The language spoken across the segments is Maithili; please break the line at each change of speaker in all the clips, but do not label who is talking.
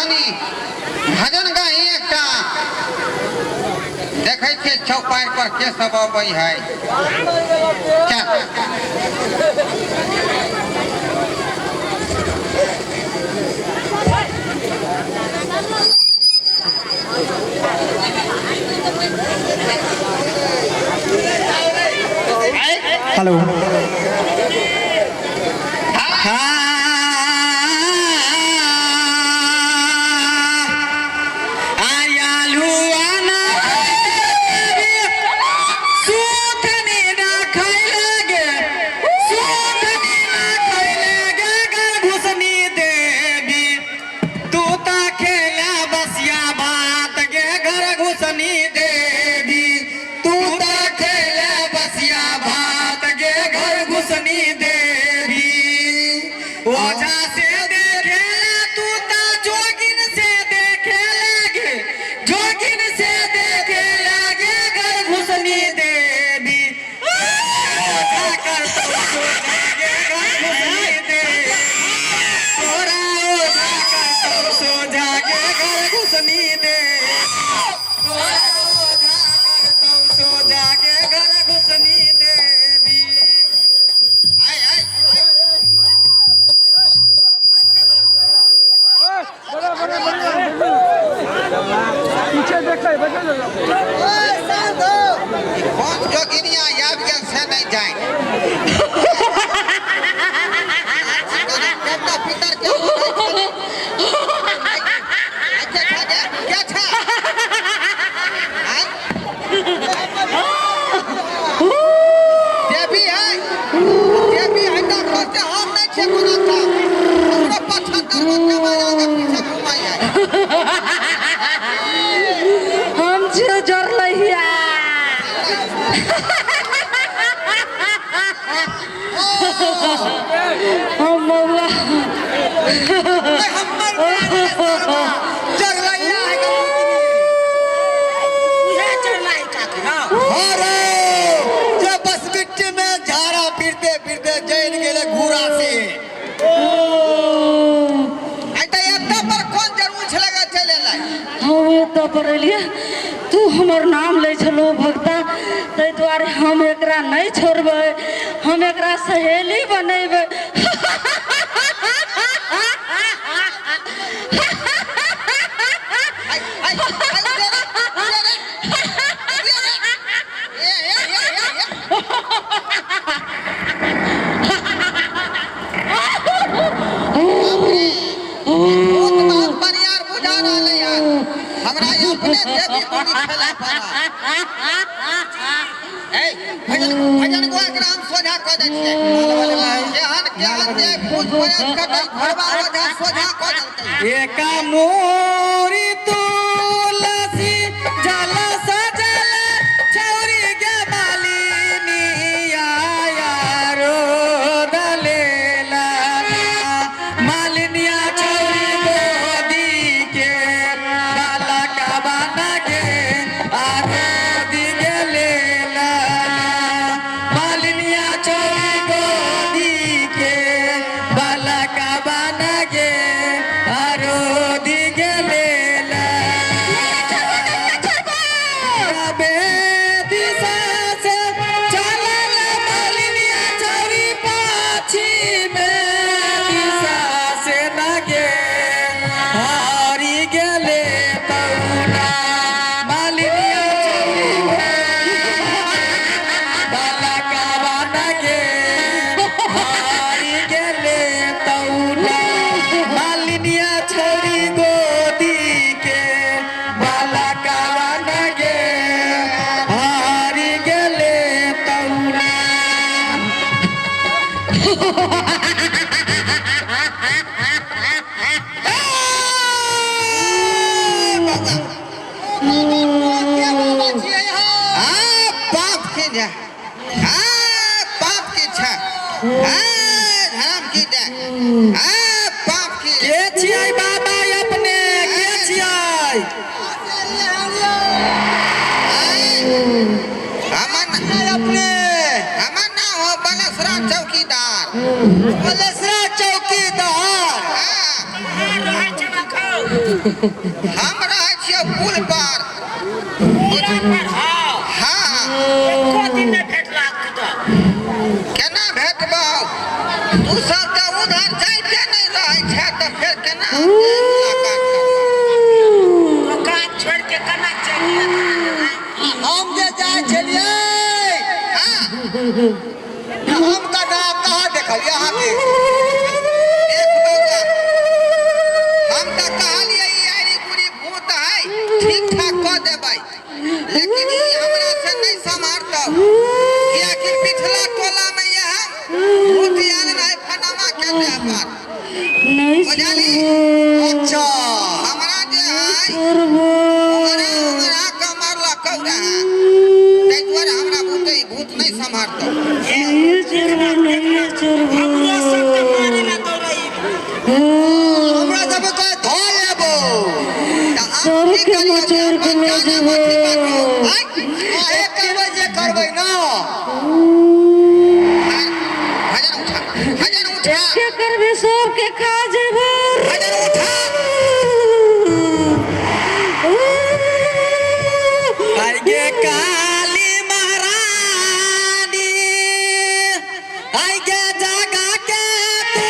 कनी भजन गाही एकटा। देखै छियै चौपाई पर के सब अबै है। चल।
हेलो।
ओझा से देखे तू ता जोगिन से देखे लगे, जोगिन से देखे लगे घर घुसनी देवी। ओझा कर तो सो जागे घर घुसनी देवी। तोरा ओझा कर तो सो जागे घर घुसनी देवी। तोरा ओझा कर तो सो जागे घर घुसनी देवी।
आय आय।
पीछे देखै बचल।
कौन जोगिनिया आबि गेल से नहि जाय। देवता पितर के अच्छा छा क्या छा? आय? देवी है, देवी है तऽ खोजते हम नहि छियै कोनो ठाम। हमरो 75 गो केमरा के पीछे घुमाइ है।
हम छियै जरलहिया। हम मौला।
जरलैया है। अरे जे बस मिट्टी में झाड़ा फिरते फिरते जैन गेले घूरा से।
आइ तऽ एतऽ पर कोन जरूर छलै चलि एलै?
हम एतऽ पर एलियै, तू हमर नाम लै छलहो भक्ता, ताहि दुआरे हम एकरा नहि छोड़बै, हम एकरा सहेली बनेबै।
आइ आइ आइ उठे रे, उठे रे, उठे रे। ए ए ए ए ए। बाप रे, भूत बहुत बरियार बुझा रहलै हन। हमरा ई अपने देवी मुनि खेला पड़ा। ए भजन भजन गो एकरा हम सोझा कऽ दै छियै। केहन केहन जे भूत प्रेत कटै घरबा ओझा सोझा कऽ देलकै।
एका मोरी तुलसी जल सजल छौरी गे मालिनी आया दलेला मालिनिया छौरी गोदी के बाला का बाना गे आरो दी गेलेला मालिनिया छौरी गोदी के बाला का बाना गे आरो दी गेलेला। दिशा से चलल मालिनिया छौरी पाछी में दिशा से नगे हारी गेले तौना मालिनिया छौरी बाला काबा नगे हारी गेले तौना मालिनिया छौरी गोदी के बाला काबा नगे हारी गेले तौना।
आ बाप की जा, आ बाप की छा, आ धर्म की जा, आ बाप की।
के छियै बाबा अपने? के छियै?
हमर
अपने?
हमर नाम हो बलेसरा चौकीदार।
बलेसरा चौकीदार।
हाँ। हम रहै छियै पुल पर। हाँ, केना भेटबौ? तू सब तऽ उधर जाइते नहि रहै छै, तऽ फेर केना हम मुलाकात करबौ?
हम जे जाइ छलियै,
हाँ,
हम कना कहाँ देखलियै अहाँके?
देख बौआ, हम तऽ कहलियै ई आरी गुरी भूत है, ठीक ठाक कऽ देबै, लेकिन ई हमरा से नहि सम्हारतौ, कियाकि पिछला टोला में यह भूत आयल रहै फनामा के देह पर।
नहि
बुझली?
छोड़बो।
अच्छा।
हमरा जे है
छोड़बो।
उंगरा उंगरा के मारलकौ रहै, ताहि दुआरे हमरा भूत ई भूत नहि सम्हारतौ।
नहीं छोड़बो, नहीं छोड़बो।
हमरा सबके धऽ लेबो।
तऽ हम की
सबके
करियौ?
मचोर के लऽ जेबो।
अहे करबै जे करबै ना।
भजन उठा, भजन उठा।
के करबे, सबके खा जेबो।
भजन उठा।
आइ गे काली महारानी, आइ गे जगा के तू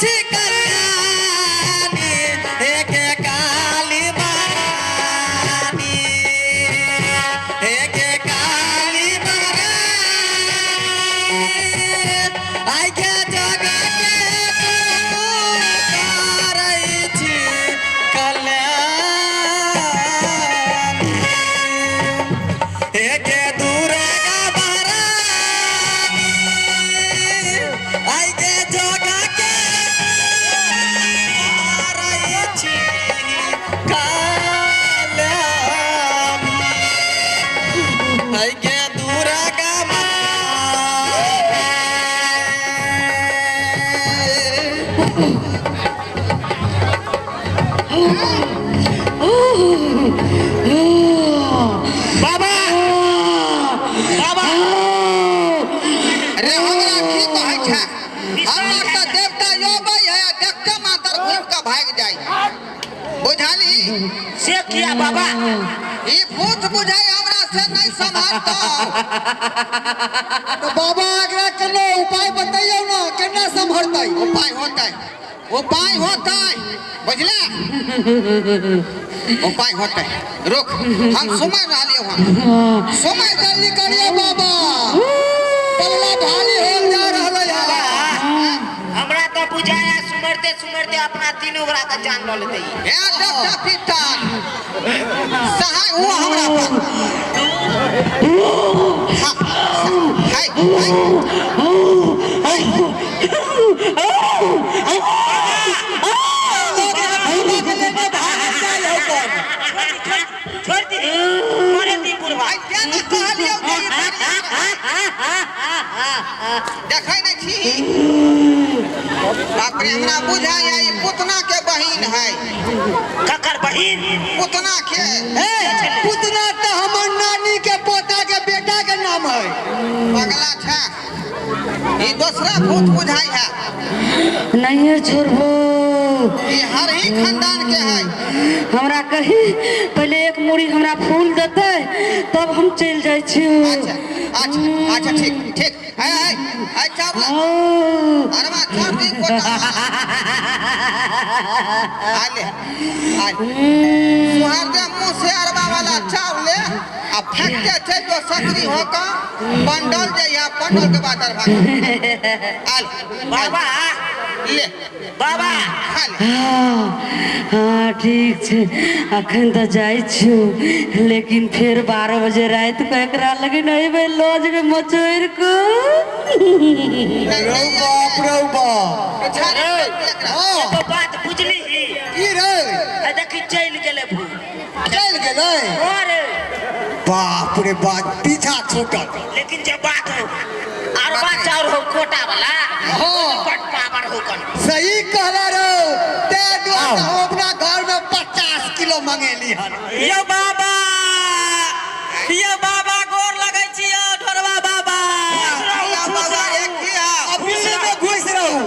छी कल्याणी, हे गे काली महारानी, हे गे काली महारानी, आइ गे जगा के तू करै छी कल्याण, हे गे दुर्गा महारानी, आइ गे जगा के करै छी कल्याण, आइ गे दुर्गा महारानी।
बाबा, बाबा रे, हमरा की कहै छै? हमर तऽ देवता अबै है आ देखते मातर घुमि कऽ भागि जाइ है, बुझली?
से किया बाबा?
ई भूत बुझाइ हमरा से नहि सम्हारतौ।
तऽ बाबा, एकरा कोनो उपाय बतैयौ ने, केना सम्हरतै?
उपाय होतै, उपाय होतै, बुझले? उपाय होतै। रुक, हम सुमर रहलियौ हन, सुमर।
जल्दी करियौ बाबा, पल्ला भारी होल जा रहलै है।
हमरा तऽ बुझाया सुमरते सुमरते अपना तीनू गोरा के जान लऽ लेतै।
हे देवता पितर, सहाय हुआ हमरा पर। हाँ, हाय, हाय।
छोड़ दी, मरे दी बुढ़वा।
आइ तें ने कहलियौ जे ई देखै नहि छी। बाप रे, हमरा बुझाइया ई पुतना के बहिन है।
ककर बहिन?
पुतना के।
हे, पुतना तऽ हमर नानी के पोता के बेटा के नाम है।
पगला छै, ई दोसरा भूत बुझाइ है।
नहीं छोड़बो।
ई हर ही खानदान के है।
हमरा कही पहिले एक मुड़ी हमरा फूल देतै, तब हम चलि जाइ छी।
अच्छा अच्छा अच्छा, ठीक ठीक है है है, चावल अरबा छोड़ दी कोटा। आले आले, सुहार दे मुंह से अरबा वाला चावल आ फेंकते चल जो, सकरी होकर पंडल जइहा, पंडल के बाद भाग आल।
बाबा।
ले।
बाबा।
खा ले।
हाँ हाँ, ठीक छै, अखन तऽ जाइ छियौ, लेकिन फेर 12 बजे राति कऽ एकरा लगिन अयबै, लऽ जेबै मचोड़ि कऽ।
रौ बाप, रौ बाप। हाँ।
एगो बात बुझली?
की रे?
आ देखी, चलि गेलै भूत।
चलि गेलै?
अरे।
बाप रे बाप, पीछा छूटल।
लेकिन जे बात हो, अरबा चाउर हो कोटा वाला।
हाँ।
बड पावर हो कन।
सही कहला रो, ते दुआरे हम अपना घर में 50 किलो मंगेली हन।
यौ बाबा, यौ बाबा, गोर लगै छी यौ ढोरबा बाबा।
बाबा, एक ही है।
अभी में घुस रहू।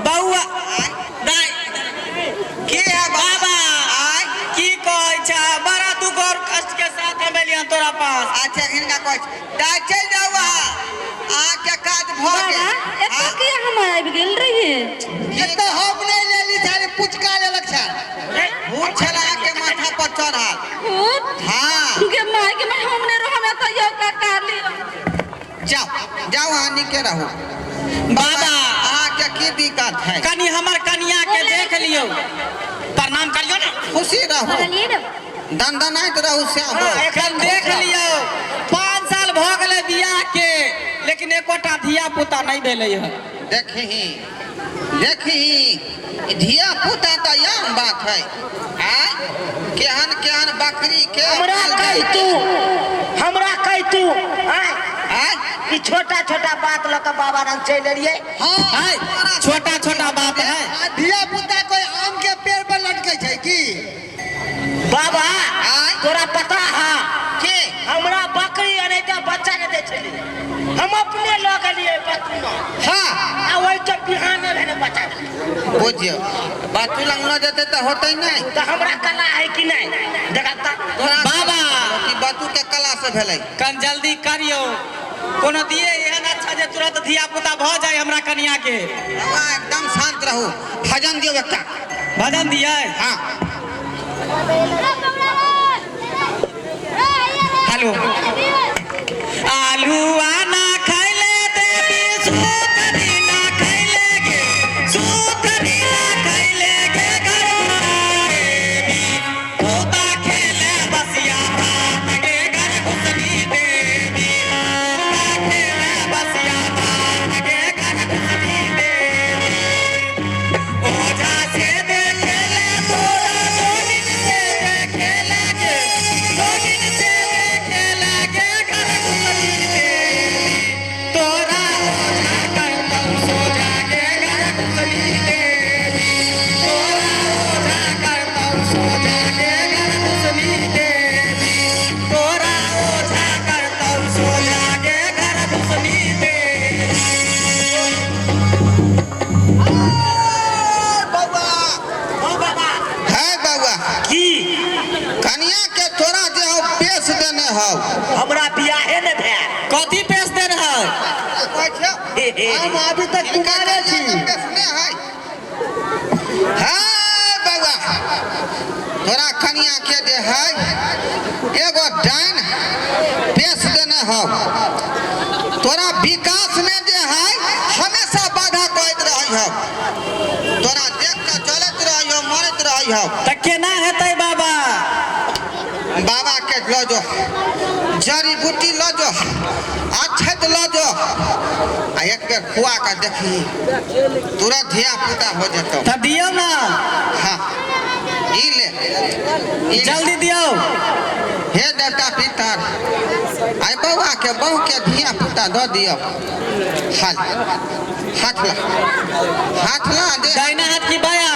बौआ दाइ।
की है?
बाबा। हमरा पास।
अच्छा हिनका कहै छी दाइ चलि जाउ अहाँ, अहाँके काज भऽ
बाबा
गेल।
एतऽ किया हम आबि गेल रहियै?
एतऽ हम नहि लेली छल, पुचका लेलक छल।
भूत छल अहाँके माथा पर चढ़ल।
भूत?
हाँ।
गे माय गे माय, हम नहि रहब एतऽ यौ काका लिअ।
जाओ जाओ, अहाँ नीके रहू।
बाबा
अहाँके की दिक्कत है?
कनि हमर कनिया के देख लियौ, प्रणाम करियौ ने।
खुशी रहू,
बोलिए ना।
दनदनाइत रहू श्याम।
एखन देख लियौ, 5 साल भऽ गेलै बियाह के, लेकिन एकोटा धिया पुता नहि भेलै हँ।
देखही देखही, धिया पुता तऽ आम बात है। आय केहन केहन बकरी के
हमरा कहि तू, हमरा कहि तू आँय,
आय
ई छोटा छोटा बात लऽ कऽ बाबा रंग चलि एलियै।
हाँ
है, छोटा छोटा बात है।
आ धिया पुता कोई आम के पेड़ पर लटकै छै की?
बाबा
आँय?
तोरा पता है
के
हमरा बकरी अनै तऽ बच्चा नहि दै छलियै, हम अपने लऽ गेलियै बकरी।
हाँ
आ ओहि के बिहाने भेने बच्चा देलकै।
बुझियौ, बातू लग लऽ जेतै तऽ होतै नहि।
तऽ हमरा कला है कि नहि देखा तऽ।
तोरा
बाबा।
कि बातू के कला से भेलै।
कन जल्दी करियौ, कोनो दिए एहन अच्छा जे तुरंत धिया पुता भऽ जाय हमरा कनिया के।
बाबा एकदम शांत रहू, भजन दियौ एकटा।
भजन दियै?
हाँ।
हेलो। आलू आना खैले देवी सुथरी ना खैले गे, सुथरी ना खैले गे देवी, तोता खेले बसिया भात गे घर घुसनी देवी, तोता खेले बसिया भात गे घर घुसनी देवी। ओझा से देखे ले तोरा जोगिन से देखे लगे, जोगिन से देखे लगे घर घुसनी देवी, तोरा ओझा करतौ सोझा गे घर घुसनी देवी, तोरा ओझा करतौ सोझा गे घर घुसनी देवी, तोरा ओझा करतौ सोझा गे घर घुसनी देवी।
बौआ।
हँ बाबा।
है बौआ।
की?
कनिया के तोरा जे हौ पेश देने हौ।
हमरा बियाहे ने भेल।
कथी पेश देने है?
कहै छियौ।
हम अभी तक कुमारे छी।
पेशने है। है बौआ, तोरा कनिया के जे है एगो डाइन पेश देने हौ। तोरा विकास में जे है हमेशा बाधा करैत रहै हौ, तोरा देख कऽ चलैत रहै हौ, मरैत रहै हौ।
तऽ केना हेतै बाबा?
बाबा के लऽ जो जड़ी बूटी लऽ जो, अक्षत लऽ जो, आ एक बेर खुआ कऽ देखही तुरंत धिया पुता हो जेतौ।
तऽ दियौ ना।
हाँ ई ले, ई ले।
जल्दी दियौ।
हे देवता पितर, आइ बौआ के बहू के धिया पुता दऽ दियौ। हाल हाथ ला, हाथ ला दे।
दाहिना हाथ की बाया?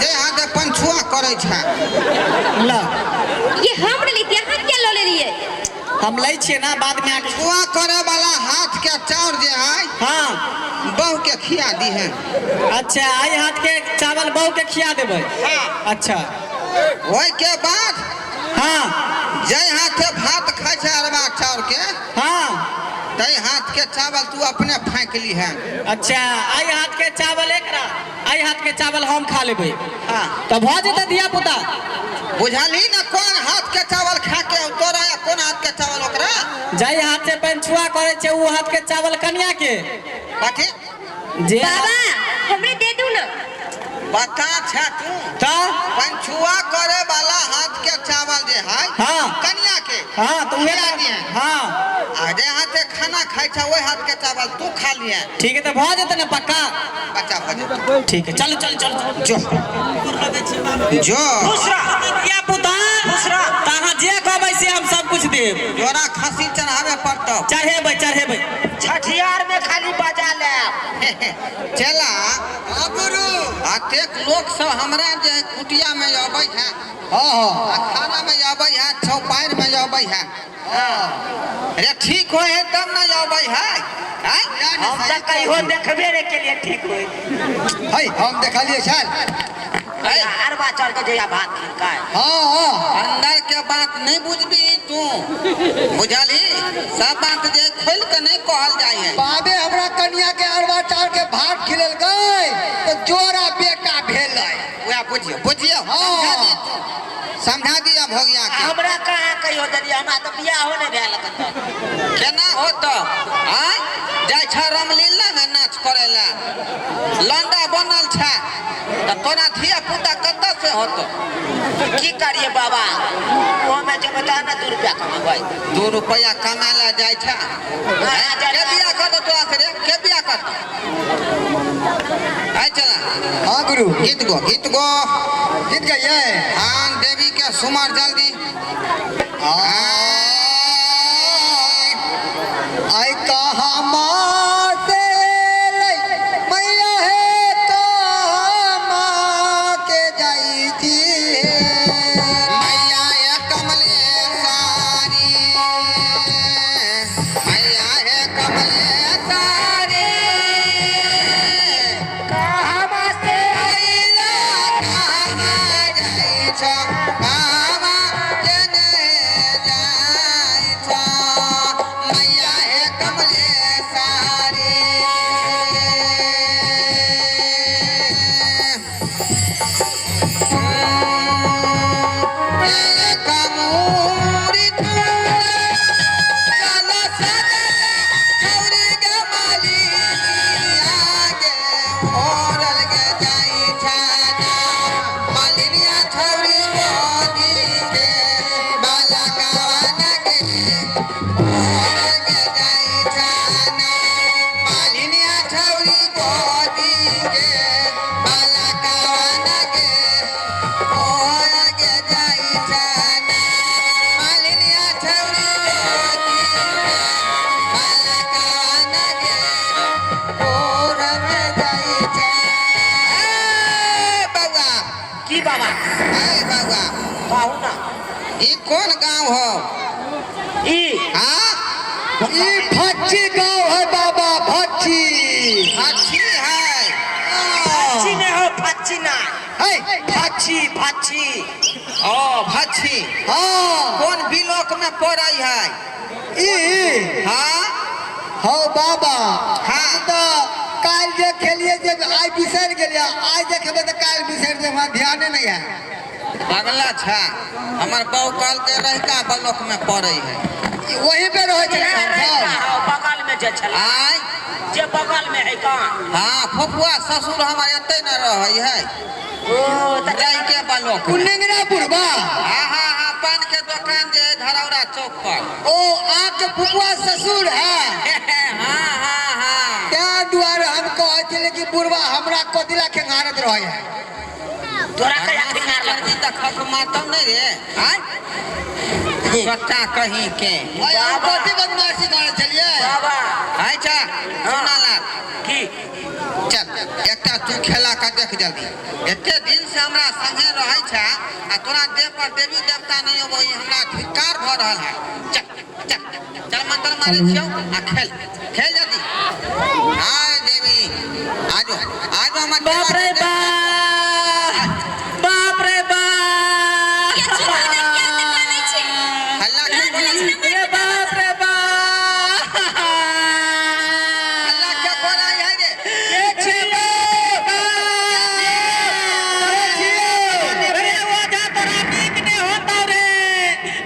जे हाथ पंछुआ करै छै।
ला।
ये हम लेती, अहाँ किया लऽ लेलियै?
हम लै छियै ना बाद में आके।
छुआ करे वाला हाथ के चाउर जे है,
हाँ,
बहू के खिया दी है।
अच्छा, आई हाथ के चावल बहू के खिया देबै।
हाँ।
अच्छा।
ओहि के बाद
हाँ,
जै हाथे भात खाइ छै अरबा चाउर के,
हाँ,
तै हाथ के चावल तू अपने फाँकि ली है।
अच्छा, आई हाथ के चावल एकरा, आई हाथ के चावल हम खा लेबै।
हाँ।
तऽ भऽ जेतै धिया पुता।
बुझलही ने कोन हाथ के चावल खा के तोरा या कोन हाथ के चावल ओकरा?
जाहि हाथ से पंछुआ करै छै ओ हाथ के चावल कनिया के।
कथी?
जे
बाबा हमरे दे दू ना।
बता छे तू।
तऽ
पंछुआ करे वाला हाथ के चावल जे है,
हाँ,
कनिया के।
हाँ, तो उहे
खिया दिहे।
हाँ।
आ जे हाथे खाना खाइ छै ओहि हाथ के चावल तू खा लिहे।
ठीक है, तऽ भऽ जेतै ने पक्का?
बच्चा भऽ जेतै।
ठीक है, चलू चलू चलू।
जो जो।
दूसरा।
धिया पुता।
दूसरा।
तऽ अहाँ जे कहबै से हम सब कुछ देब।
जोड़ा खस्सी चढ़ाबे पड़तौ।
चढ़ेबै चढ़ेबै।
छठियार में खाली बजा लेब।
चला।
हाँ गुरु।
अतेक लोक सब हमरा जे कुटिया में अबै है,
हाँ हाँ,
अखाड़ा में अबै है, चौपाइर में अबै है। अरे ठीक होय है तब ना अबै है। आँय?
हम तऽ कहियो देखबे नहि केलियै ठीक होय।
है हम देखलियै छल।
अरबा चाउर के जहिया भात खेलकै।
हाँ हाँ।
अंदर के बात नहीं बुझबी तू, बुझलही? सब बात जे खोल के नहीं कहल जाय है।
बाबे हमरा कनिया के अरबा चाउर के भात खिलेलकै तो जोड़ा बेटा भेलै।
वएह बुझियो बुझियो।
हाँ।
समझा दी तू, समझा दिया भोगिया के।
हमरा कहाँ कहियो देलियै, हमरा तऽ बियाहो नहि भेल एखन तक।
केना होत? आँय जाइ छ रामलीला में नाच करे ला, लंडा बनल छ तऽ तोरा धिया पुता कतऽ से होतो?
की करिए बाबा, ओहोमे जेबै तहन ने 2 रुपया कमेबै।
2 रुपया कमाय ला जाइ छ। के बियाह करतो तोरा से रे? के बियाह करतो? आइ चला।
हाँ गुरु।
गीत गो, गीत गो।
गीत गाइए।
हाँ देवी के सुमर जल्दी।
आई कहाँ माँ से लै मैया हे, कहाँ माँ के जाई छी
मैया हे कमले सारी, मैया हे कमले सारी,
कहाँ माँ से
मैया कहाँ जाई छ, कहाँ के ने जाई छ, मैया हे कमले सारी।
की बाबा?
बउआ।
कहू ना।
ई कोन गांव हो?
ई
हाँ?
ई फच्ची गांव है बाबा, फच्ची।
फच्ची है।
फच्ची नहीं हो, फच्ची ना।
है।
फच्ची, फच्ची।
ओ फच्ची।
हाँ।
कोन ब्लॉक में पड़ै है?
ई।
हाँ?
हौ बाबा।
हाँ।
हम तो काल्हि जे खेलिए जे आइ बिसरि गेलिए, आइ जे खेबै तऽ काल्हि बिसरि जेबै, हमरा ध्याने नहीं है।
पगला छा, हमर बहू कहलकै रहिका ब्लॉक में पड़ै है।
वहीं पे रहै छलै
रहिका
हमसब।
हौ, बगल में जे छलै।
आइ?
जे बगल में है कहाँ?
हाँ, फुफुआ ससुर हमर एतै न रहै है।
ओ, तऽ
रहिके ब्लॉक।
ओ नेंगरा बुढ़बा?
हाँ हाँ हाँ, पान के दुकान जे है धरौरा चौक पर।
ओ आपके फुफुआ ससुर है?
हाँ हाँ हाँ।
तैं दुआरे हम कहै छलियै कि बुढ़बा हमरा कथी ला खेंगारैत रहै है।
तोरा कहिया खेंगार लगतौ?
करबी तऽ खक मारतौ नहि रे? आँय? बच्चा कहीं के।
आइ हम कथी बदमाशी करै छलियै?
बाबा।
अच्छा, सोना लाल।
की?
चल, एकटा तू खेला के देख जल्दी। एते दिन से हमरा संगे रहै छ आ तोरा देह पर देवी देवता नहीं अबै, हमरा धिक्कार भऽ रहल है। चल चल चल, मंत्र मारै छियौ आ खेल खेल जल्दी। आय देवी, आजो आजो हमर
बाप रे बाप, बाप रे बाप।
ये चुप हो ना, क्या से कानै छै?
हल्ला के बोलै छै?
रे बाप रे बाप।
हल्ला के बोलै है रे?
अरे ओझा तोरा नीक नहि होतौ रे,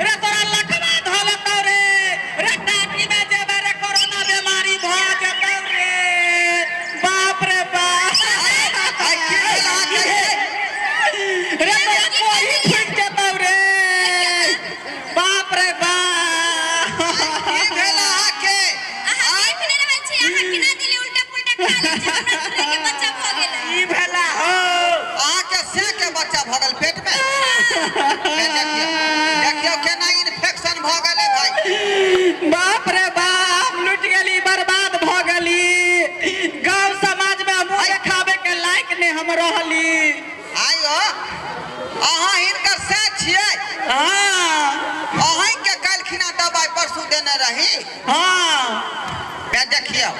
रे तोरा लकवा धऽ लेतौ रे, रे टाटी में जेबै रे कोरोना बीमारी भऽ जेतौ रे। बाप रे बाप।
आइ की भेल अहाँके रे?
रे तोरा कोही फुटि जेतौ रे। बाप रे बाप।
की भेल अहाँके?
अहाँ देख नहि रहल छी, अहाँ केना देलियै उल्टा पुल्टा खा लै छै, हमरा दूरे के बच्चा भऽ गेलै।
ई भेला हौ।
अहाँके से के बच्चा भऽ गेल पेट में? देखियौ देखियौ केना इन्फेक्शन भऽ गेलै भाई।
बाप रे बाप, लुटि गेली, बर्बाद भऽ गेली। गांव समाज में मुँह देखाबे के लायक नहि हम रहली।
आइयो अहाँ हिनकर से छियै?
हाँ।
अहीं के काल्हिखिना दबाइ परसू देने रही?
हाँ।
बे देखियौ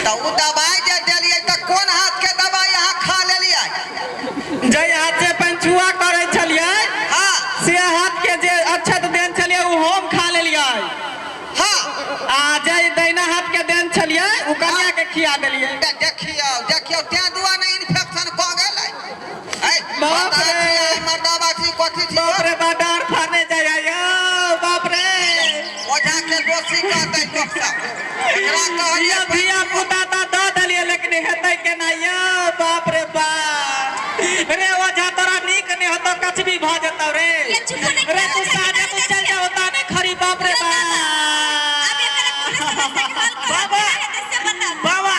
तऽ ओ दबाइ जे देलियै तऽ कोन हाथ के दबाइ अहाँ खा लेलियै?
जय खिया देलियै।
तऽ देखियौ देखियौ, तें दुआरे इन्फेक्शन कऽ गेलै। ऐ,
बाप रे।
मर्दाबा छी कथी छी?
बाप रे बा, डार फाड़ने जाय यौ, बाप रे।
ओझा के दोषी कहतै लोक सब। एकरा कहलियै
यौ धिया पुता तऽ दऽ देलियै, लेकिन हेतै केना यौ? बाप रे बाप रे, ओझा तोरा नीक नहि होतौ, कछबी भऽ जेतौ रे।
ये चुप नहि
रे तू
करो,
साझे तू चल जा, ओता नहि खरी, बाप रे
यौ बाबा, आब एकरा
बाप।
कोनो समस्या के हल करब,
बाबा।
केना हेतै से बताउ।
बाबा,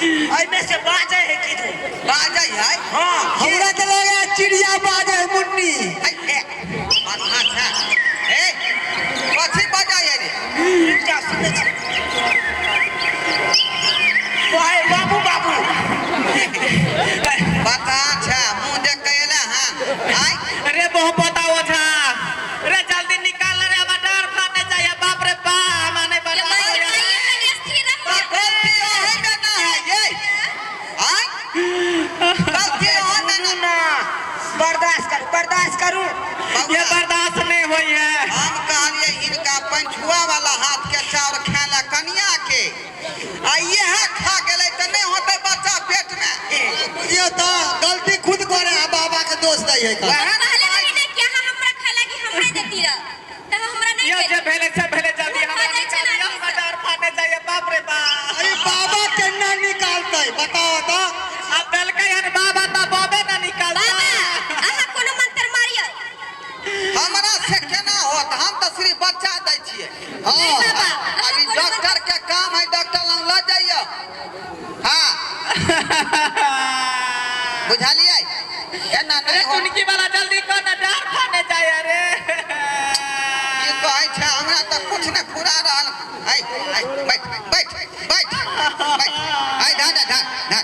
एहिमे से बाजै है किछु?
बाजै है?
हाँ।
हमरा तऽ लगे है चिड़िया बाजै है मुन्नी।
ऐ, ए, अच्छा अच्छा, ए कथी बाजै है रे?
रुक जा, सुनै छी। कहै बाबू बाबू।
बता छै, मुँह देख के एला हँ आय।
रे बहु पोता ओझा रे, जल्दी निकाल रे, हमरा डर फाड़ने चाहिए, बाप रे बाप, हमरा नहीं
ये
बर्दाश्त
माइये
होइया।
माइये, कनि स्थिर रहू।
गलती ओहे में ना है ये, आय गलती ओहे में ना।
ना, बर्दाश्त करू, बर्दाश्त करू।
ये बर्दाश्त नहीं होई है।
हम कहलिए हिनका पंचुआ वाला हाथ के चाउर खाए ला कनिया के, आ इएह खा गेलै तऽ नहि होतै बच्चा पेट में।
बुझियौ तऽ गलती खुद करे आ बाबा के दोष दै है।
वएह ने।
कहले रही ने कि अहाँ हमरा खाय लागी हमरे देती रह, तऽ हमरा नहि
यो
देली।
जे भेले से भेले, जल्दी
भऽ
हमरा
जाइ छै
निकाल,
ने
हमरा
आदमी सब।
डर फाड़ने चाहिए, बाप रे बाप।
अरे बाबा केना निकालतै, बताओ तऽ।
अब देलकै हन बाबा तऽ बाबे ना निकालता।
बाबा, अहाँ कोनो मंत्र मारियौ।
हमरा से केना होत? हम तऽ सिर्फ बच्चा दै छियै।
हाँ।
बाबा, अहाँ
अभी
कोनो
डॉक्टर के काम है, डॉक्टर लग लऽ जइयौ। हाँ, बुझलियै? एना
अरे
नहि होत।
चुनकी वाला जल्दी कर ना, डर फाड़ने चाहिए रे।
की कहै छै, हमरा तऽ कुछ नहि फुरा रहल। ऐ ऐ, बैठ बैठ बैठ बैठ, ऐ धा धा धा।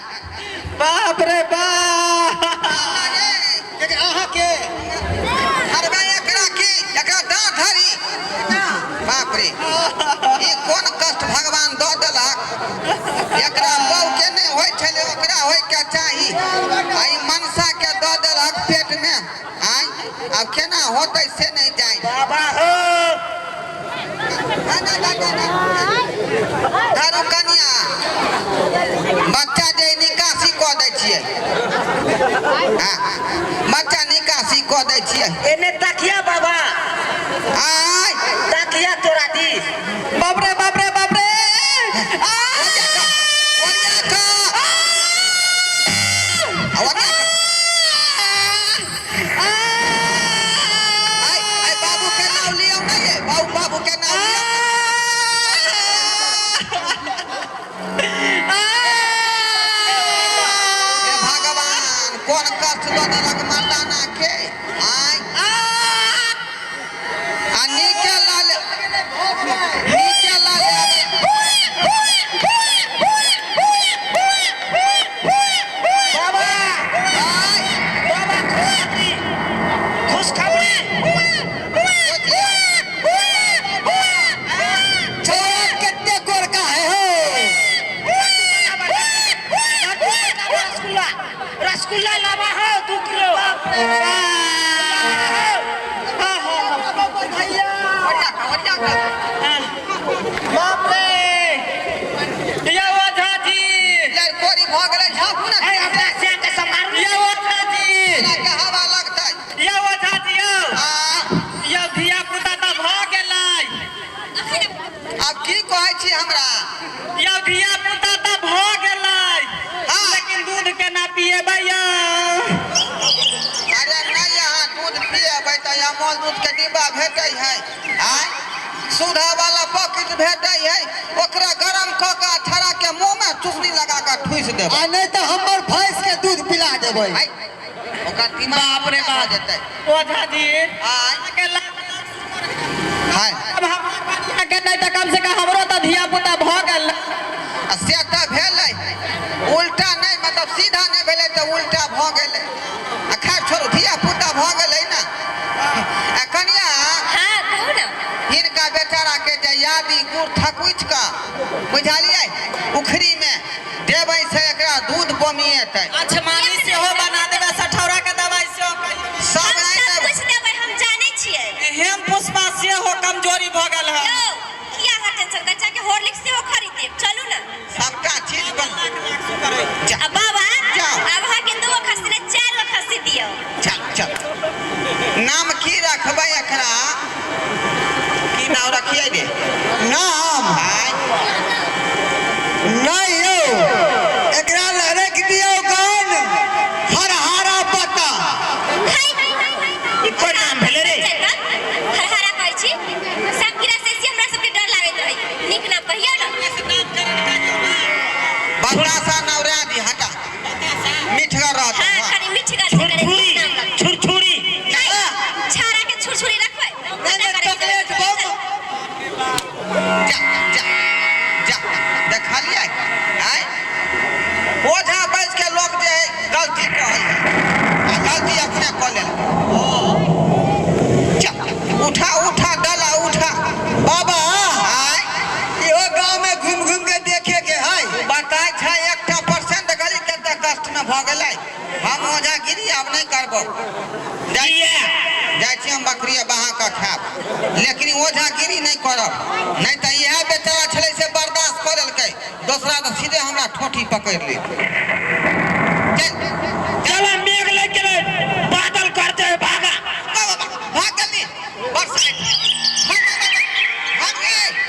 बाप रे बाप।
अरे
अहाँके
अरे, एकरा की, एकरा दाँत धरी। बाप रे, ई कोन कष्ट भगवान दऽ देलक? एकरा बहू के नहि होइ छलै, ओकरा होइ के चाही, आ ई मनसा के दऽ देलक पेट में। आय, आब केना होतै से नहि जानि।
बाबा हो।
ना, ना, ना, ना, ना। धरू कनिया, बच्चा जे निकासी कऽ दै छियै। हाँ, बच्चा निकासी कऽ दै छियै।
एने तकिया बाबा।
आय।
तकिया तोरा दी।
बाप रे बाप रे बाप रे आ।
ओरिया कऽ। ओरिया कऽ। आय आय, बाबू के नाम लियौ ना ये, बाबू, बाबू के नाम लियौ। हे भगवान, कोन कष्ट दऽ देलक मर्दाना के? आय, आ नीके लाल, नीके लाल।
बाबा।
आय।
बाबा, खुशखबरी, खुशखबरी।
छोरा कते गोरका है हो।
रसगुल्ला, रसगुल्ला लावा हो 2 किलो।
ओरिया कऽ, ओरिया कऽ।
बाप रे, यौ ओझा जी।
लड़कोरी भऽ गेलै, झाँपू ने।
ए, अपना सियान के सम्हारू।
यौ ओझा जी।
के हवा लगतै।
यौ ओझा जी, यौ।
आ।
यौ, धिया पुता तऽ भऽ गेलै।
आब की कहै छी हमरा?
यौ, धिया पुता तऽ भऽ गेलै।
हाँ।
लेकिन दूध केना पिएबै यौ?
अरे नहि, अहाँ दूध पिएबै तऽ अमूल दूध के डिब्बा भेटै है, आय सुधा वाला पॉकेट भेटै है, ओकरा गरम कऽ कऽ अठारह के मुंह में चुसनी लगा कऽ ठूसि देबै।
आ नहि तऽ हमर भैंस के दूध पिला देबै।
आय, ओकर दिमाग
बाप रे
मोटा भऽ
बाप।
जेतै।
ओझा जी।
आय।
अहाँके
हाय।
अब हमरा कनिया के नहि तऽ कम से कम हमरो तऽ धिया पुता भऽ गेल।
आ से तऽ भेलै, उल्टा नहि, मतलब सीधा नहि भेलै तऽ उल्टा भऽ गेलै। आ खैर छोड़ू, धिया पुता भऽ गेलै ने। आ कनिया।
हाँ, कहू ने।
हिनका बेचारा के जे यादी गुड़ थकुचि कऽ, बुझलियै, उखड़ी में देबै से एकरा दूध बमिएतै।
अछमानी सेहो बना देबै, सठौरा के दवाई सेहो कहियौ।
सब
हम
आनि
सब
देबै।
कुछ देबै, हम जानै छियै।
हेम पुष्पा सेहो कमजोरी भऽ गेल है।
यौ, किया अहाँ टेंशन करै छी? अहाँके हॉर्लिक्स सेहो खरीद देब, चलू ने।
सबटा बतासा नवरा दी हटा मिठगर रहत
हाँ
हाँ।
कनी मिठगर छै कनी
छुरछुरी
नीक नाम लगतै।
छुरछुरी
नहीं छाड़ा के छुरछुरी रखबै
नहीं, नहीं, चॉकलेट बम।
जा जा जा देखलियै आँय ओझा बैस के लोक जे है गलती कहै है आ गलती अपने कऽ लेलकै जा उठा उठा डाला उठा
बाबा
आँय
इहो गांव में घूम घूम के देखे के है
बताय छै एकटा परसेंट गली कते कष्ट में भऽ गेलै हम ओझागिरी आब नहि करबौ जाइ
किया?
जाइ छी हम बकरिए बहा कऽ खायब लेकिन ओझागिरी नहि करब नहि तऽ इएह बेचारा छलै से बर्दाश्त कऽ लेलकै दोसरा तऽ सीधे हमरा ठोठी पकड़ि लेत चल।